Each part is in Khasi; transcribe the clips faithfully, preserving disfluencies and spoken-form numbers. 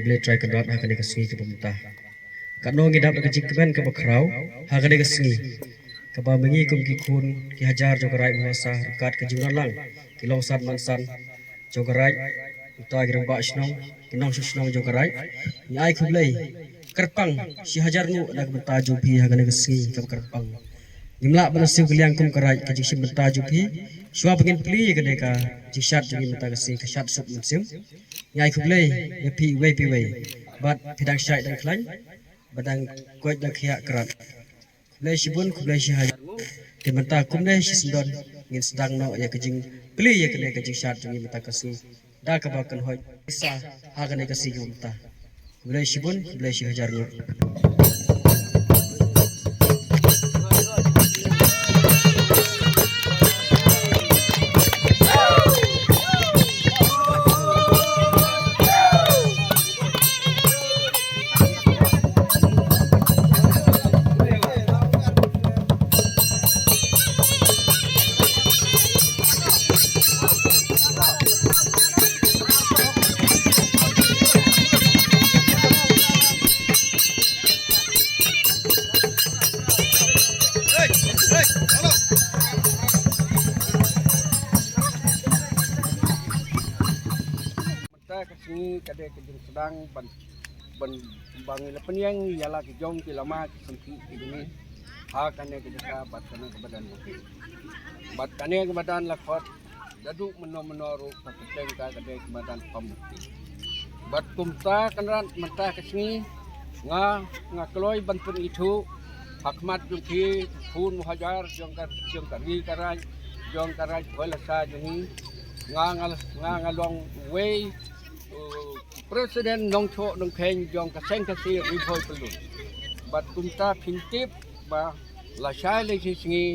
Blei Trai Kynrad ha kane ka sngi kaba mynta. Katno ngi dap da ka jingkmen kaba khraw ha kane ka sngi, kaba ma ngi kum ki khun ki hajar jong ka Raid Mawlasa ryngkat ka jingrong lang ki long san man san jong ka Raid, uta ki rangbah shnong, ki nongshong shnong jong ka Raid, ngi ai khublei kyrpang shi hajar nguh na ka bynta jong phi ha kane ka sngi kaba kyrpang. Ngim lah ban siew kylliang kum ka Raid ka jingshim bynta jong phi. Shuwa ba ngin plie ïa kane ka jingshad jong ngi mynta ka sngi, ka shad suk mynsiem, ngi ai khublei ïa phi iwei pa iwei. Bad phi dang shait dang khlaiñ, bad dang koit dang khiah krat. Khublei shibun, khublei shi hajar. Te mynta kumne shi syndon ngin sdang noh ïa ka jingplie ïa kane ka jingshad jong ngi mynta ka sngi da kaba kynhoit isa ha kane ka sngi mynta. Khublei shibun, khublei shi hajar nguh. Mynta ka sngi ka dei ka jingsdang ban, ban, ba ngi la pynïeng ïa la ki jong ki lama ki sngewthuh ki jong ngi ha kane ka jaka bad kane ka madan. Bad kane ka madan la khot, naduh mynno mynno ruh ka kyrteng ka ka dei ka madan Pamukti. Bad kumta Kynrad mynta ka sngi nga, nga kloi ban pynithuh ha khmat jong phi khun u hajar jong ka, jong ka ri ka raij, jong ka Raid Mawlasa jong ngi. Nga, nga, nga, nga long uwei u President Nongthoh Nongkheiñ jong ka Seng Khasi Ri Bhoi Pyllun. Bad kumta phin tip ba lashai lashisngi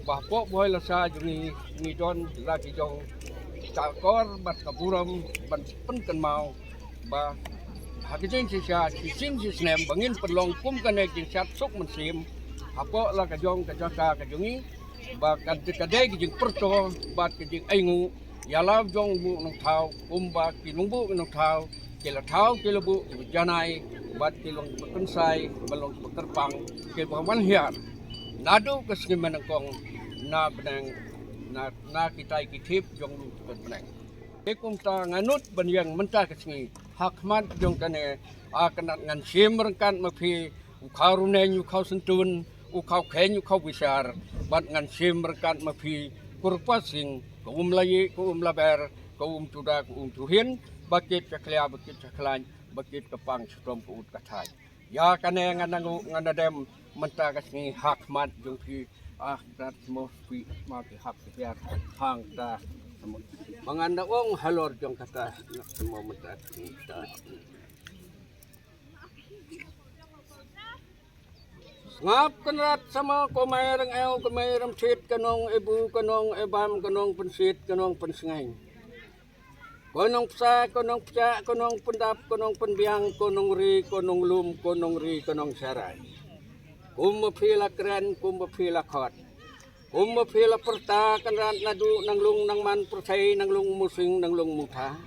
ba hapoh Mawlasa jong ngi ngi don la ki jong ka akor bad ka burom ban pynkynmaw ba ha ka jingshisha shisien shisnem ba ngin pynlong kum kane ka jingshad suk mynsiem hapoh la ka jong ka jaka ka jong ngi, ba ka, ka dei ka jingpyrto bad ka jingainguh ïa la u jong u buh nongthaw, kumba ki nongbuh nongthaw ki la thaw ki la buh kiba janai bad ki long kiba kynsai, ba long kiba kyrpang, kiba wan hiar naduh ka sngi mynnyngkong na bneng, na, na kitai ki thip jong u bneng. Te kumta nga nud ban ïeng mynta ka sngi ha khmat jong kane, a Kynrad, ngan shim ryngkat ma phi u khaw Ryneng, u khaw Syntun, u khaw Kheiñ, u khaw Bishar, bad ngan shim ryngkat ma phi Kyrpasing, ka um la ïeh, ka um la ber, ka um juda, ka um juhin, ba kit ka khlia, ba kit ka khlaiñ, ba kit ka pang shitom ka ut ka thaiñ. Ïa kane ngan nang, ngan dem mynta ka sngi ha khmat jong phi, a Kynrad, mo phi ma ki hap ki hiar hangta. Mo ma ngan da ong halor jong kata, mo mynta ka sngi ta. Sngap Kynrad, sama ko Mei Ryngew, ko Mei Rymthit, ka nong Ebu, ka nong Ebam, ka nong Pynsit, ka nong Pynsngaiñ. Ko nong Psa, ko nong Pcha, ko nong Pyndap, ko nong Pynbiang, ko nong Ri, ko nong Lum, ko nong Ri, ko nong Sharai. Kumba phi la kren, kumba phi la khot, kumba phi la pyrta Kynrad, naduh Nanglung, Nangman, Pyrthei, Nanglung, Musing, Nanglung, Mutha,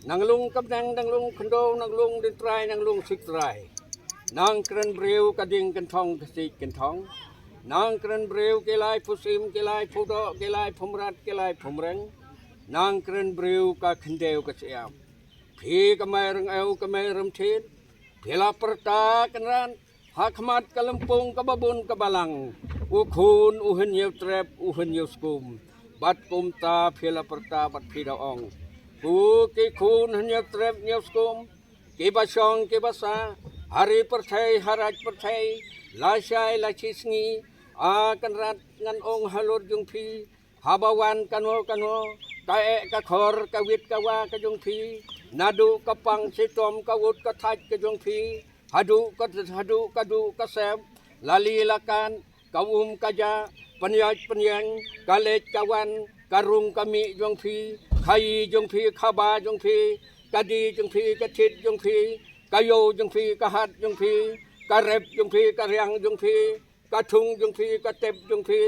Nanglung, Kamdang, Nanglung, Khyndew, Nanglung, Dintrai, Nanglung, Siktrai. Nang kren briew ka ding kynthong ka siej kynthong. Nang kren briew ki lai phusim, ki lai phudoh, ki lai phumrat, ki lai phumreng. Nang kren briew ka khyndew ka siam. Phi ka Mei Ryngew, ka Mei Rymthit, phi la pyrta Kynrad ha khmat ka lympung kaba bun kaba lang, u khun u Hynñiewtrep u Hynñiewskum. Bad kumta phi la pyrta bad phi da ong, ko ki khun Hynñiewtrep Hynñiewskum, kiba shong kiba sah ha ri pyrthei, ha raij pyrthei, lashai lashisngi, a Kynrad, ngan ong halor jong phi, haba wan kano kano ka eh ka khor, ka wit ka wa ka jong phi, naduh ka pang shitom ka ut ka thait ka jong phi, haduh ka, haduh ka duh ka sem, la li la kan, ka um ka jah, pynïaid pynïeng, ka leit ka wan, ka rung ka mih jong phi, khaïi jong phi, khaba jong phi, ka die jong phi, ka thied jong phi, ka ïew jong phi, ka hat jong phi, ka rep jong phi, ka riang jong phi, ka thung jong phi, ka tep jong phi,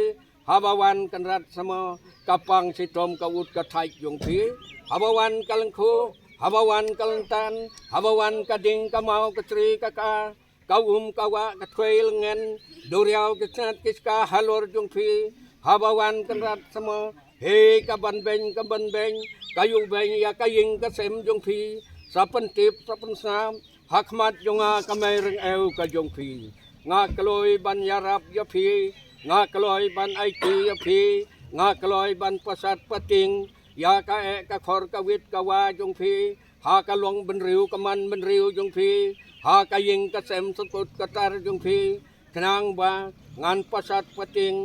haba wan Kynrad, sama ka pang shitom ka ut ka thait jong phi, haba wan ka lyngkhuh, haba wan ka lyntan, haba wan ka ding ka maw ka tri ka ka, ka um ka wah ka thui lyngen, duriaw ki snat ki ska halor jong phi, haba wan Kynrad Sama, hei ka ban beng ka ban beng, ka yu beng ïa ka ïing ka sem jong phi, sa pyntip sa pynsngam, ha khmat jong nga ka mei reng ew ka jong phi. Nga kloi ban ïarap ïa phi, nga kloi ban aiti ïa phi, nga kloi ban pasat pating ïa ka eh ka khor ka wit ka wa jong phi, ha ka long bynriew ka man bynriew jong phi, ha ka ïing ka sem sukut ka tar jong phi, khnang ba ngan pasat pating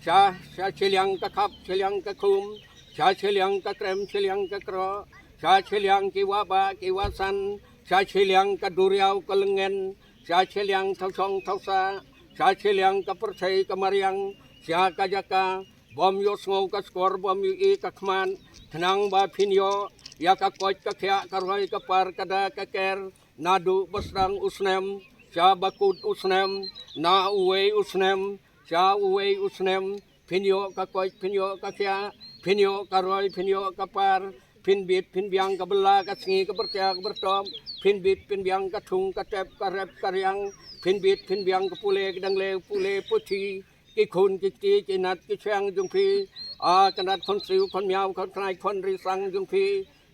sha, sha shiliang ka khap shiliang ka khum, sha shiliang ka krem shiliang ka kro, sha shiliang ki wa ba ki wa san, sha shiliang ka duriaw ka lyngen, sha shiliang thaw shong thaw sa, sha shiliang ka pyrthei ka mariang, sha ka jaka bym ïoh sngew ka skor bym ïoh i ka khmat, khnang ba phin ïoh ïa ka koit ka khiah ka roi ka par ka da ka ker, naduh ba sdang u snem sha ba kut u snem, na uwei u snem sha uwei u snem, phin ïoh ka koit phin ïoh ka khiah, phin ïoh ka roi phin ïoh ka par, phin bit phin biang ka bylla ka sngi ka byrtia ka byrtop, phin bit phin biang ka thung ka tep ka rep ka riang, phin bit phin biang ka pule ka dangle pule puthi, ki khun ki kti ki nat ki chiang jong phi, a Kynrad khun siew khun miaw khun khnai khun ri sang jong phi,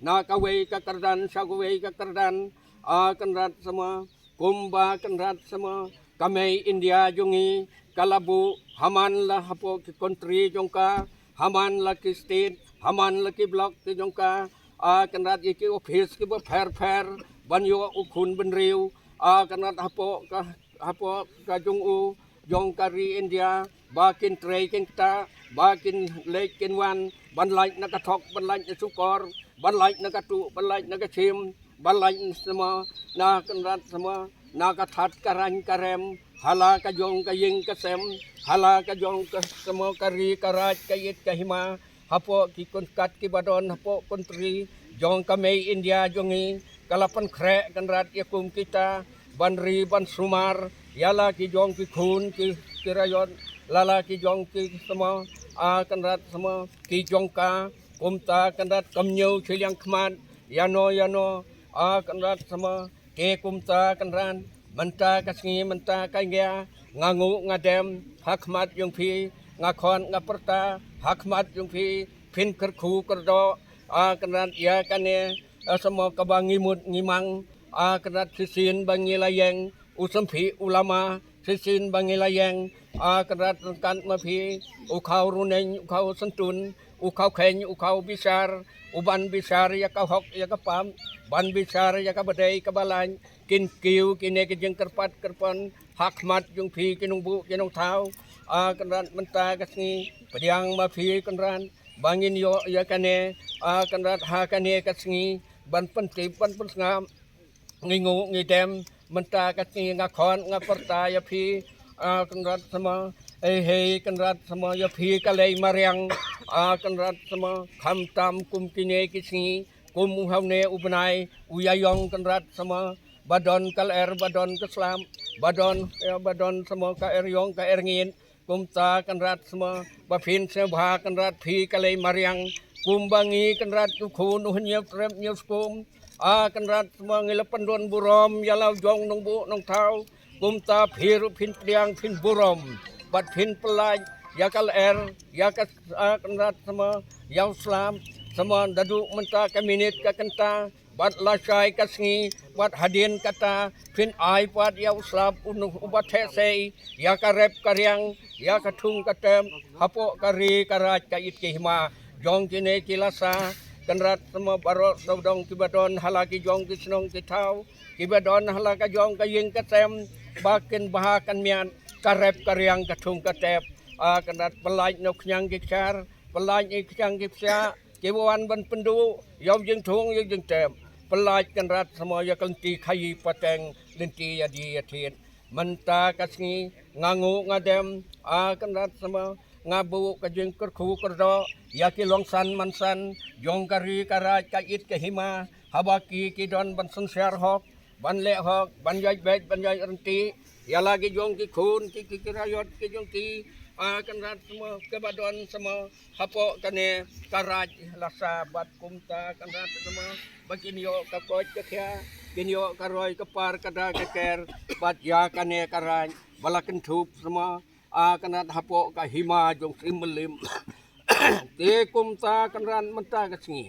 na kawei ka kyrdan sha kawei ka kyrdan, a Kynrad Sama, kumba Kynrad Sama, ka mei India jong ngi ka la buh ha man la hapoh ki country jong ka, ha man la ki state, ha man la ki block ki jong ka, a Kynrad ïa ki office kiba pher pher ban ïoh u khun bynriew, a Kynrad hapoh ka, hapoh ka jong u, jong ka ri India, ba kin trei kin ktah, ba kin leit kin wan, ban lait na ka thok ban lait na shukor, ban lait na ka tuh ban lait na ka shim, ban lait na Sama, na Kynrad Sama, na ka that ka rang ka rem, ha la ka jong ka ïing ka sem, ha la ka jong ka Sama ka ri ka raij ka ïit ka hima, hapoh ki kynkat kiba don hapoh country jong ka mei India jong ngi, ka la pynkhreh Kynrad ïa kum kita ban ri ban sumar ïa la ki jong ki khun ki, ki raiot, la la ki jong ki Sama, a Kynrad Sama, ki jong ka, kumta Kynrad kam ñiew shiliang khmat ïano ïano, a Kynrad Sama, te kumta Kynrad, mynta ka sngi mynta ka ïa, nga nguh nga dem ha khmat jong phi, nga khot nga pyrta ha khmat jong phi, phin kyrkhu kyrdoh, a Kynrad ïa kane, a Sama kaba ngi mut ngi mang, a Kynrad shisien ba ngi la ïeng, u Symphi u Lama, shisien ba ngi la ïeng, a Kynrad ryngkat ma phi, u Khaw Runeng, u Khaw Syntun, u Khaw Kheiñ, u Khaw Bishar, u ban bishar ïa ka hok ïa ka pap, ban bishar ïa kaba dei kaba lain, kin kiew kine ki jingkyrpad kyrpon ha khmat jong phi ki nongbuh ki nongthaw, a Kynrad mynta ka sngi, pdiang ma phi Kynrad, ba ngin ïoh ïa kane, a Kynrad ha kane ka sngi, ban pyntip ban pynsngap, ngi nguh ngi dem, mynta ka sngi nga khot nga pyrta ïa phi, a Kynrad Sama, ei hei Kynrad Sama ïa phi ka lei mariang, a Kynrad Sama, khamtam kum kine ki sngi, kum u hawne u bnai, u ïa ïong Kynrad Sama, ba don ka lyer ba don ka slap, ba don, ïa, ba don Sama ka er ïong ka er ngit, kumta Kynrad Sama, ba phin sngewbha Kynrad phi ka lei mariang, kumba ngi Kynrad ki khun u hynñiew trep hynñiew skum, a Kynrad Sama ngi la pyndon burom ïa la u jong nongbuh nongthaw, kumta phi ruh phin pdiang phin burom, bad phin pyllait ïa ka lyer, ïa ka, a Kynrad Sama, ïa u slap, Sama naduh mynta ka minit ka kynta, bad lashai ka sngi, bad hadien kata, phin ai pat ïa u slap u nu uba theh sei, ïa ka rep ka riang, ïa ka thung ka tem, hapoh ka ri ka raij ka ïit ki hima, jong kine ki lasa, Kynrad Sama baroh sawdong kiba don ha la ki jong ki shnong ki thaw, kiba don ha la ka jong ka ïing ka sem, ba kin bha kan miat, ka rep ka riang ka thung ka tep, a Kynrad pyllait na u khñiang ki ksiar, pyllait na u khñiang ki psiah, kiba wan ban pynduh ïa u jingthung ïa u jingtep, pyllait Kynrad Sama ïa ka lynti khaïi pateng, lynti ïa die ïa thied. Mynta ka sngi, nga nguh nga dem, a Kynrad Sama, nga buh ka jingkyrkhu kyrdoh ïa ki longsan mansan jong ka ri ka raij ka ïit ka hima, haba ki ki don ban synshar hok, ban leh hok, ban ïaid beit ban ïaid ryntih ïa la ki jong ki khun ki, ki, ki raiot ki jong ki, A Kynrad Sama, kaba don sama hapoh kane ka raij lasa bad kumta Kynrad Sama, ba kin ïoh ka koit ka khiah, kin ïoh ka roi ka par ka da ka ker bad ïa kane ka raij ba la kynthup sama, a Kynrad, hapoh ka hima jong Syiemlieh. Te kumta Kynrad mynta ka sngi,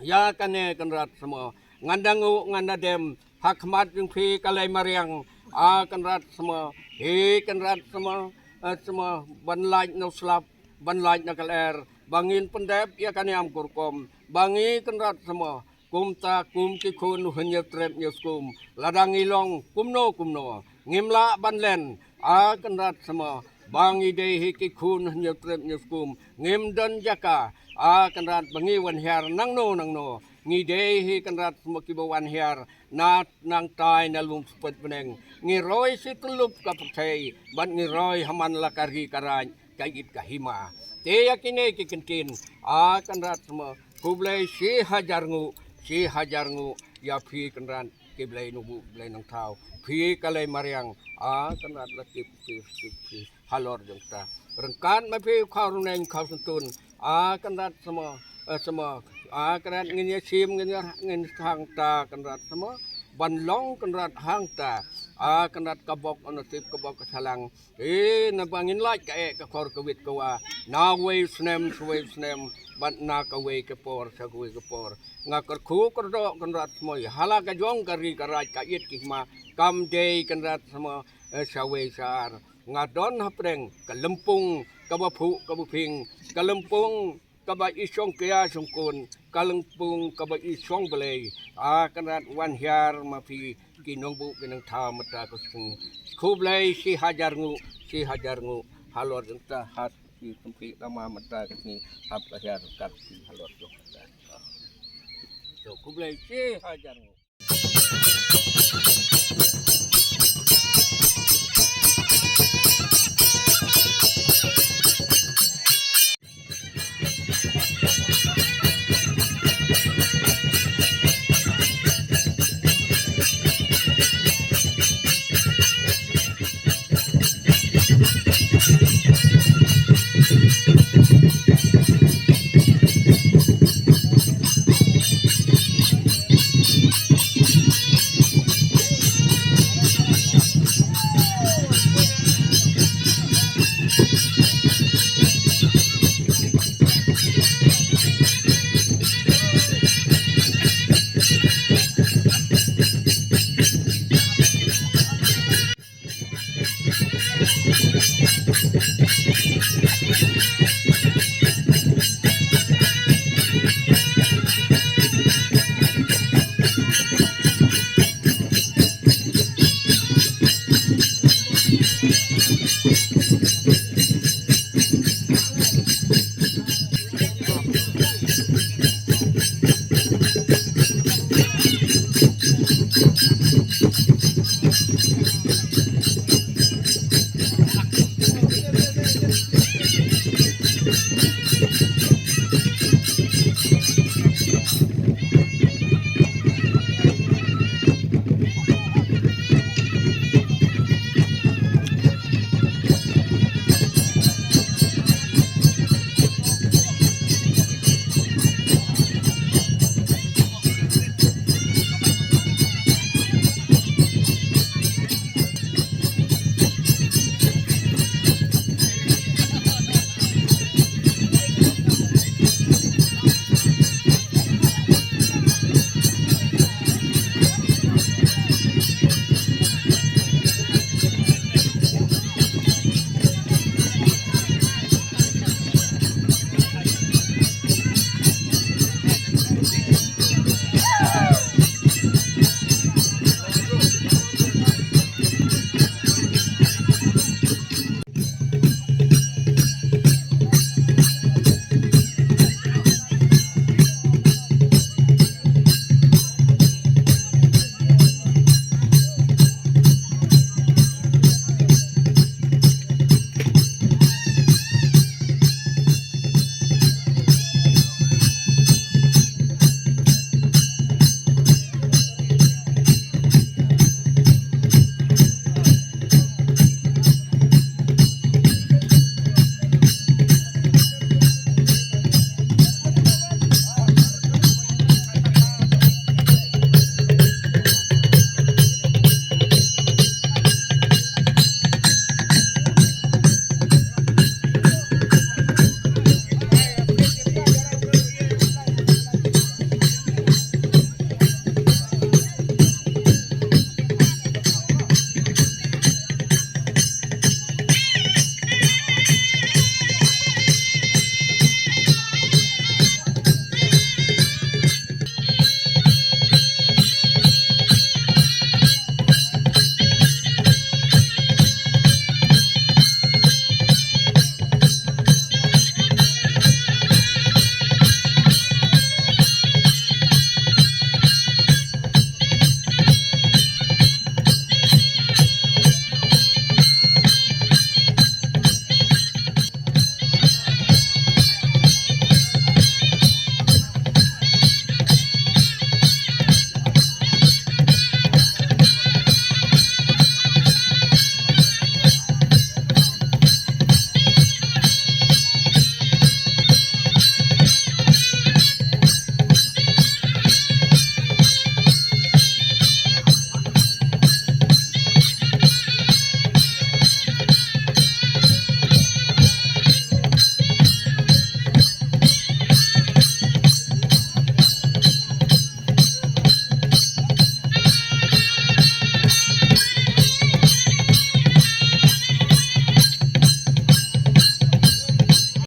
ïa kane Kynrad Sama, ngan da nguh ngan da dem ha khmat jong phi ka lei mariang, a Kynrad Sama, hi Kynrad Sama, eh, sama ban lait na u slap, ban lait na ka lyer, ba ngin pyndep ïa ka niam ka rukom, ba ngi Kynrad Sama, kumta kum ki khun u Hynñiewtrep Hynñiewskum, lada ngi long kumno kumno, ngim lah ban len, a Kynrad Sama, ba ngi dei hi ki khun Hynñiewtrep Hynñiewskum, ngim don jaka, a Kynrad, ba ngi wan hiar nangno nangno, ngi dei hi Kynrad Sama kiba wan hiar na nangtai na lum spet bneng, ngi roi shi tyllup ka pyrthei bad ngi roi ha man la ka ri ka raij, ka ïit ka hima. Te ïa kine ki kyntien, a Kynrad Sama, khublei shi hajar nguh, shi hajar nguh ïa phi Kynrad, ki Blei Nongbuh Blei Nongthaw, phi ka lei mariang, a Kynrad, la tip phi, tip phi halor jong ta. Ryngkat ma phi u Khaw Ryneng Khaw Syntun, a Kynrad Sama, eh, sama, a Kynrad, ngin ïa shim, ngin ïa, ngin hangta Kynrad Sama, ban long Kynrad hangta, a Kynrad, ka bok u nasip, ka bok ka sahlang, eh, naba ngin lait ka eh ka khor ka wit ka wa, na wei u snem sha wei u snem, bad na kawei ka por sha kawei ka por. Nga kyrkhu kyrdoh Kynrad Sama, ha la ka jong ka ri ka raij, ka ïit ki hima, kam dei Kynrad Sama, eh, sha wei sha ar. Nga don hapdeng ka lympung kaba phuh kaba phieng, ka lympung kaba i shong kñia shong kun, ka lympung kaba i shong blei. A Kynrad, wan hiar ma phi ki nongbuh ki nongthaw mynta ka sngi. Khublei shi hajar nguh, shi hajar nguh halor jong ta, ha ki sympi lama mynta ka sngi, hap ka hiar ka phi halor jong ta. To, khublei shi hajar nguh.